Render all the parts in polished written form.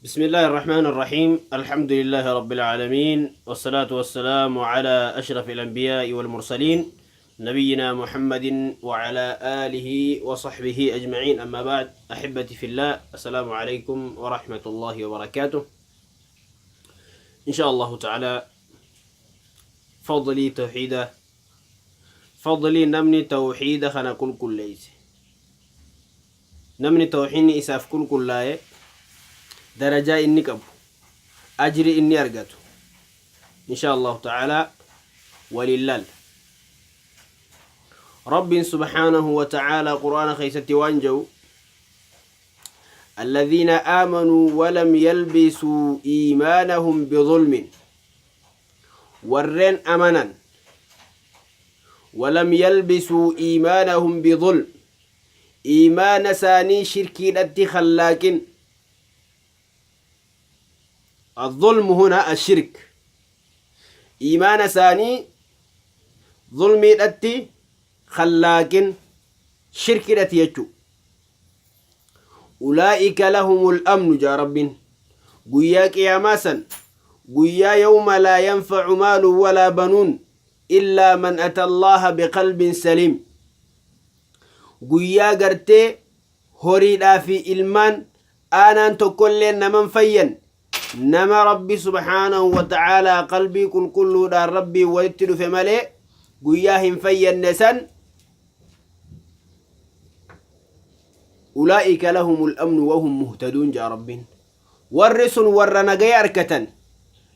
بسم الله الرحمن الرحيم، الحمد لله رب العالمين، والصلاة والسلام على أشرف الأنبياء والمرسلين، نبينا محمد وعلى آله وصحبه أجمعين. أما بعد، أحبتي في الله، السلام عليكم ورحمة الله وبركاته. إن شاء الله تعالى فضلي توحيده، فضلي نمني توحيد خنا كل كل ليس namni tawxiinni isaaf qulqullaaye darajaa inni qabu, ajri inni argatu, insha allahu ta'aalaa waliin laalla. Rabbiin subhaanahu wa ta'aalaa qur'aana keessatti waan jedhu: الذين آمنوا ولم يلبسوا إيمانهم بظلم، warreen amanan، ولم يلبسوا إيمانهم بظلم، iimaana isaanii shirkiidhatti kallaaqin. الظلم هنا الشرك. Iimaana isaanii zulmiidhatti kallaaqin, shirkiidhatti jechu. أولئك لهم الأمن jaa Rabbiin. Guyyaa qiyaamaa san, guyyaa يوم لا ينفع مال ولا بنون إلا من أتى الله بقلب سليم، guyyaa gartee horiidhaa fi ilmaan aanaan tokkollee naman fayyan, nama Rabbi subhaanahu wa ta'aalaa qalbii qulqulluudhaan Rabbii walitti dhufe malee guyyaa hin fayyanne san، أولئك لهم الأمن وهم مهتدون jaa Rabbiin. Warri sun warra nagaya arkatan.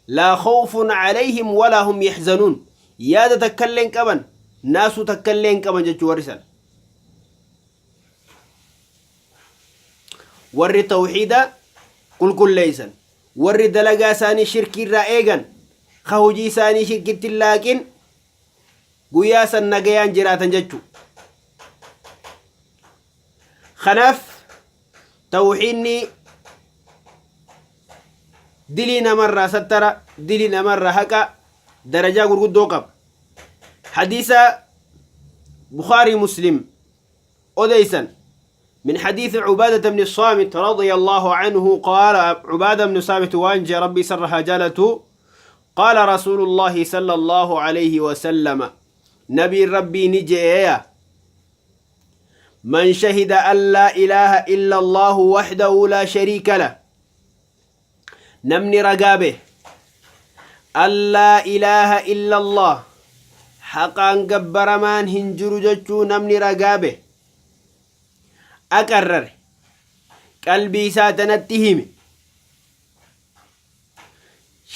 لا خوف عليهم ولا هم يحزنون. Yaada takkallee hin qaban, naasuu takkallee hin qaban jechuu warri san, warri tawxiida qulqulleeysan, warri dalagaa isaanii shirkii irraa eegan, ka hojii isaanii shirkitti hin laaqin, guyyaa san nagayaan jiraatan jechuu. Kanaaf tawxiinni dilii namarraa sattara, dilii namarraa haqa, darajaa gurguddoo qaba. Hadiisa Bukhaarii Muslim odeysan، من حديث عبادة بن الصامت رضي الله عنه قال، عبادة بن الصامت waan je، Rabbi isarra haa jaalatu: قال رسول الله صلى الله عليه وسلم، نبي ربي نجي: من شهد أن لا إله إلا الله وحده لا شريك له، namni ragaa bahe أن لا إله إلا الله، haqaan gabbaramaan hin jiru jechuu namni ragaa bahe, aqarrare, qalbii isaa tanatti hime,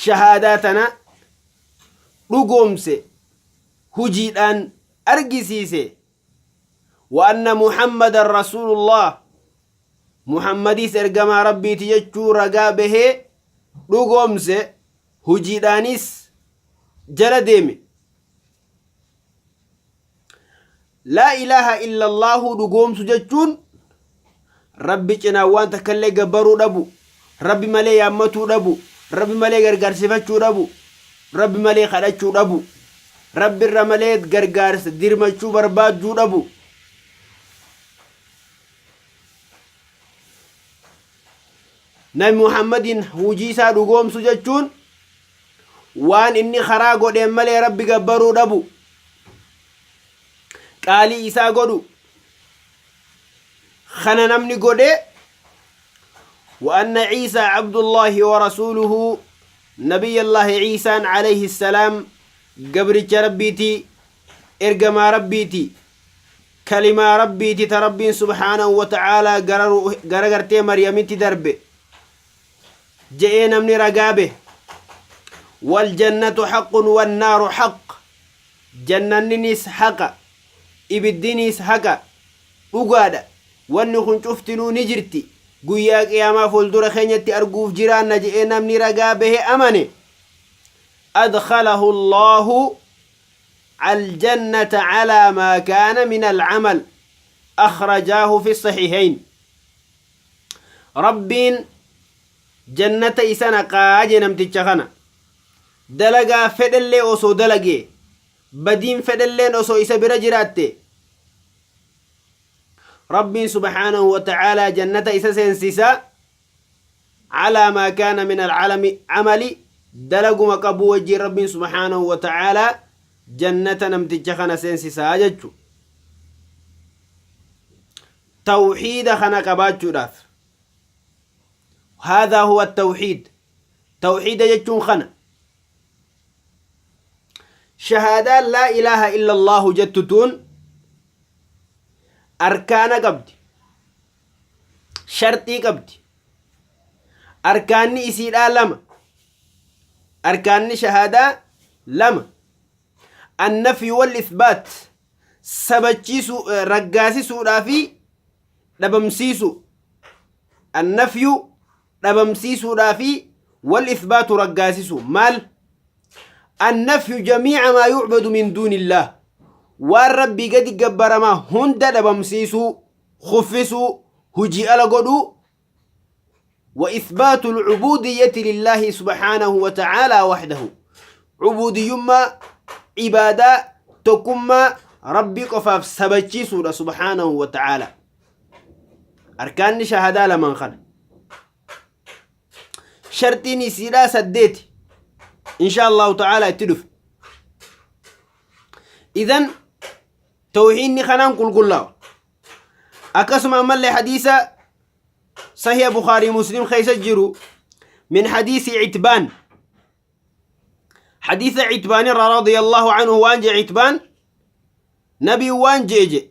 shahaadaa tana dhugoomse, hujiidhaan argisiise، وأن محمدا رسول الله، Muhammadiis ergamaa Rabbiiti jechuu ragaa bahee dhugoomse, hujiidhaanis jala deeme. Laa ilaaha illallaahu dhugoomsu jechuun Rabbi cinaa waan takkallee gabbaruu dhabu, Rabbi malee yaammatuu dhabu, Rabbi malee gargaarsifachuu dhabu, Rabbi malee kadhachuu dhabu, Rabbi irra malee gargaarsa dirmachuu barbaaduu dhabu. Nabi Muhammadiin hujii isaa dhugoomsu jechuun waan inni karaa godheen malee Rabbi gabbaruu dhabu, qaalii isaa godhu. Kana namni godhe، وأن عيسى عبد الله ورسوله، نبي الله عيسى عليه السلام gabricha Rabbiiti, ergamaa Rabbiiti, kalimaa Rabbiiti ta Rabbiin subhaanahu wa ta'aalaa gara gartee Maryamitti darbe je'ee namni ragaa bahe، والجنة حق والنار حق، jannanninis haqa, ibiddiniis haqa, dhugaadha. Wanni kun cuftinuu ni jirti, guyyaa qiyaamaa fuuldura keenyatti arguuf jiraanna je'ee namni ragaa bahe, amane، أدخله الله الجنة على ما كان من العمل. أخرجاه في الصحيحين. Rabbiin jannata isa naqaa jee namticha kana, dalagaa fedhellee osoo dalagee, badiin fedhelleen osoo isa bira jiraatte, Rabbiin subhaanahu wa ta'aalaa jannata isa seensisa. Calaa maa kaana min alcalami camali, dalaguma qabuu wajjiin Rabbiin subhaanahu wa ta'aalaa jannata namticha kana seensisaa jechu. Tawxiida kana qabaachuudhaaf, haadhaa huwa tawxiid, tawxiida jechuun kana. Shahaadaan laa ilaaha illa allaahu jettu tun arkaana qabdi, sharxii qabdi. Arkaanni isiidhaa lama. Arkaanni shahaadaa lama: annafyi wal ithbaat, sabachiisuu, raggaasisuudhaa fi dhabamsiisuu. Annafyu dhabamsiisuudhaa fi wal ithbaatu raggaasisuu. Maal? Annafyu jamiica maa yucbadu min duunillaah, waan Rabbii gadi gabbaramaa hunda dhabamsiisuu, kuffisuu, hujii ala godhuu. وإثبات العبودية لله سبحانه وتعالى وحده، عبوديما عبادة تكما ربي قفاف سبتشيسو سبحانه وتعالى. أركان شهادة لمن خل شرطين سيدا سديت، إن شاء الله تعالى تدف. إذن توحيدني خنان قل قل akkasuma ammallee hadiisa sahiha Bukaarii Muslim keessa jiru, min hadiisi Citbaan, hadiisa Citbaan irraa رضي الله عنه, waan jee Citbaan, nabii waan jee je: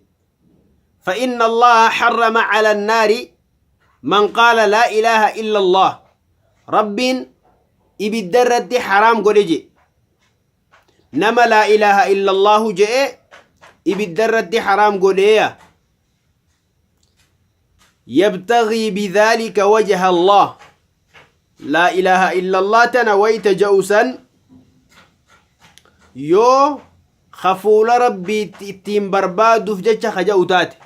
فإن الله حرم على النار من قال لا إله إلا الله. Rabbiin ibidda irratti haraam godhe je nama لا إله إلا الله je'e, ibidda irratti haraam godheeya. يبتغي بذلك وجه الله، لا إله إلا الله tana wayta ja'usan yoo fuula Rabbii ittiin barbaaduuf jecha kaja'u taate.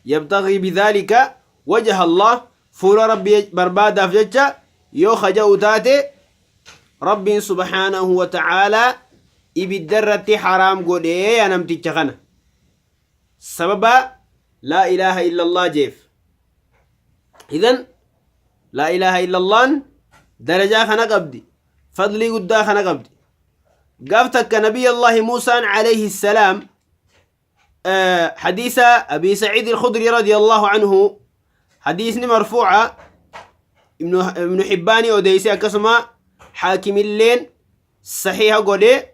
يبتغي بذلك وجه الله, fuula Rabbii barbaadaaf jecha yoo kaja'u taate, Rabbiin سبحانه وتعالى ibidda irratti haraam godhee yaa namticha kana sababa لا إله إلا الله jeef. إذن لا إله إلا الله darajaa kana qabdi, fadlii guddaa kana qabdi. Gaaf takka Nabiy Allahi Muusaan عليه السلام, حديث أبي سعيد الخدري رضي الله عنه, حديث مرفوعة, ابن حبان odeeyse, akkasuma Haakimilleen saxiiha godhe.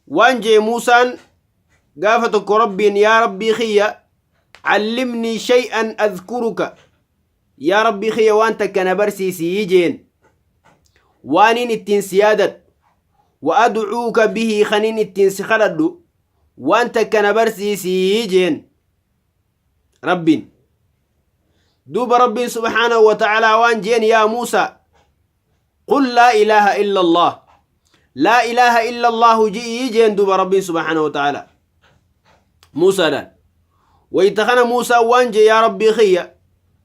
Waan jee Muusaan gaafa tokko Rabbiin: "Yaa Rabbii kiyya, علمني شيئا أذكرك." Yaa Rabbii kiyya, waan takka na barsiisii jeen, waanin ittiin si yaadadhu, وأدعوك به, kanin ittiin si kadhadhu, waan takka na barsiisii jeen Rabbiin. Duuba Rabbiin سبحانه وتعالى waan jeen: "يا موسى، قل لا إله إلا الله." "لا إله إلا الله" ji'ii jeen. Duuba Rabbiin سبحانه وتعالى Muusaadhaan wayta kana Muusaa waan jee: "Yaa Rabbii kiyya،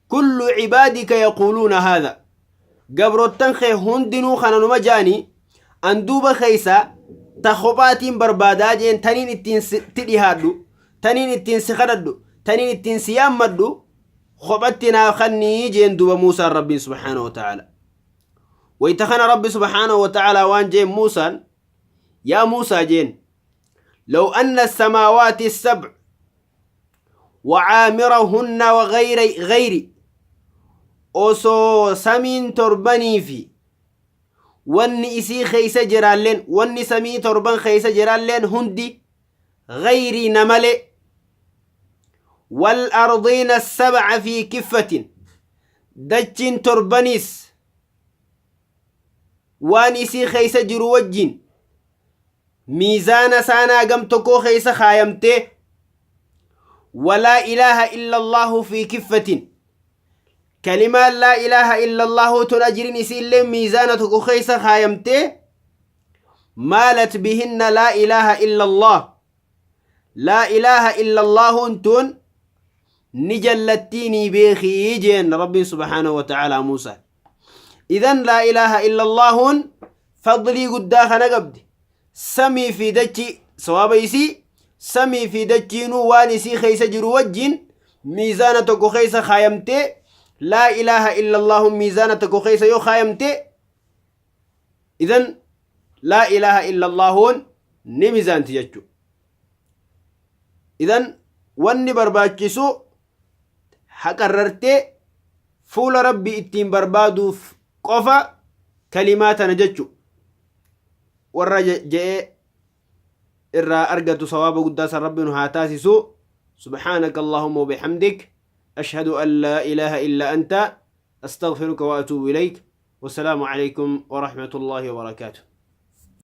كل عبادك يقولون هذا." Gabrottan kee hundinuu kana numa jaanii, an duuba keeysa ta kophaatiin barbaadaa jeen, taniin ittiin sitti dhihaadhu, taniin ittiin si kadhadhu, taniin ittiin si yaammadhu, kophatti naaf kannii jeen. Duuba Muusaan Rabbiin سبحانه وتعالى wayta kana Rabbi سبحانه وتعالى waan jeen Muusaan: "يا موسى," jeen, "لو أن السماوات السبع وعامرهن وغير غير, osoo samiin torbanii fi wanni isii keeysa jiraalleen, wanni samii torban keeysa jiraalleen hundi, غيري namale, والأرضين السبع في كفة, dachiin torbaniis waan isii keeysa jiru wajjin miizaana saanaa gam tokkoo keeysa kaayamtee, ولا إله إلا الله في كفة, kalimaan لا إله إلا الله tun ajriin isiillee miizaana tokko keeysa kaayamtee, مالت بهن لا إله إلا الله, لا إله إلا الله tun ni jallattiinii beekii" jeen Rabbiin سبحانه وتعالى Muusaa. إذن لا إله إلا الله fadlii guddaa kana qabdi. Samii fi dachi sawaaba isii, samii fi dachiinuu waan isii keeysa jiru wajjin miizaana tokko keeysa kaayamtee. Laa ilaaha illallaahuun miizaana tokko keessa yoo kaayamte, idan laa ilaaha illallaahuun ni mizaanti jechuudha. Idan wanni barbaachisu haqarrartee fuula Rabbii ittiin barbaaduuf qofa kalimaa tana jechu. Warra je'ee irraa argatu sawaaba guddaa san Rabbi nu haa taasisu. Subhaanaka Allahumma wa bihamdik ashhadu an laa ilaaha illa anta astaghfiruka wa atuubu ilayk. Wassalaamu alaykum wa rahmatullahi wa barakaatuh.